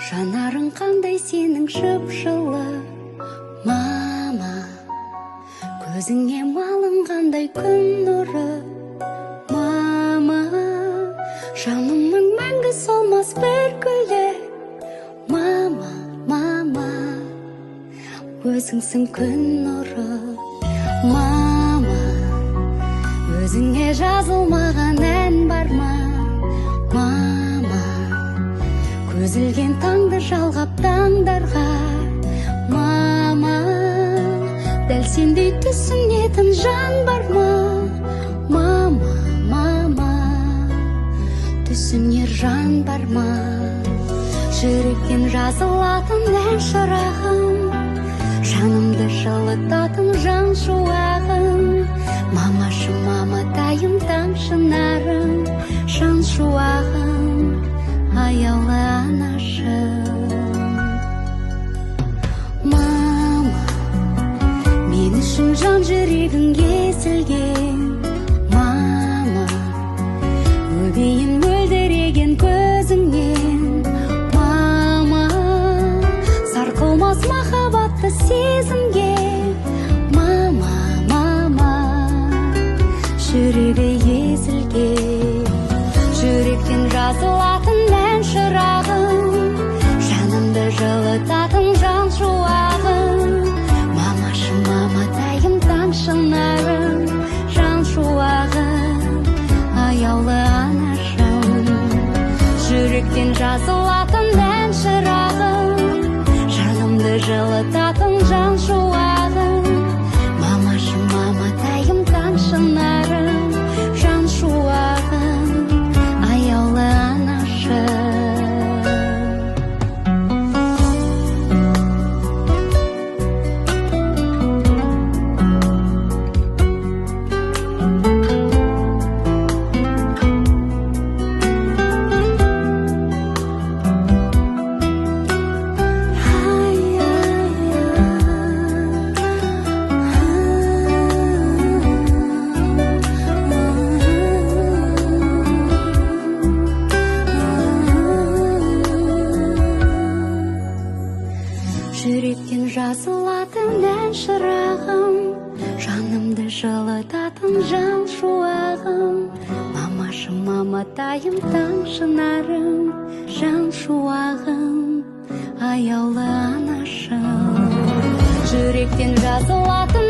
Жанарың қандай сенің жып-жылы, мама. Көзіңе малынғандай күн нұры, мама. Жанымның мәңгі солмас бір гүлі, мама, мама. Өзіңсің күн нұры, мама. Өзіңе жазылмаған ән бар ма, мама? Көзілген таңды жалғап таңдарға, мама. Дәл сендей түсінетін жан бар ма, мама, мама? Түсінер жан бар ма? Жүректен жазылатын ән шырағым, жанымды жылытатын жан шуағым. Мамашым, маматайым, таң шынарым, жан шуағым, аяулы анашым. Мама, мен үшін жан жүрегің езілген, мама. Өбейін мөлдіреген көзіңнен, мама. Сарқылмас махаббатты сезімге, мама, мама. Жүрегі езілген, жүректен жазылатын ән шырағым, жанымды жылытатын жан шуағым. Мамашым, маматайым, таң шынарым, жан шуағым, аяулы анашым. Жүректен жазылатын ән шырағым, жанымды жылытатын жан шуағым. Мамашым, маматайым, таң шынарым, жан шуағым, аяулы анашым. Жүректен жазылатын ән шырағым, жанымды жылытатын жан шуағым. Мамашым, маматайым, таң шынарым, жан шуағым, аяулы анашым. Жүректен жазылатын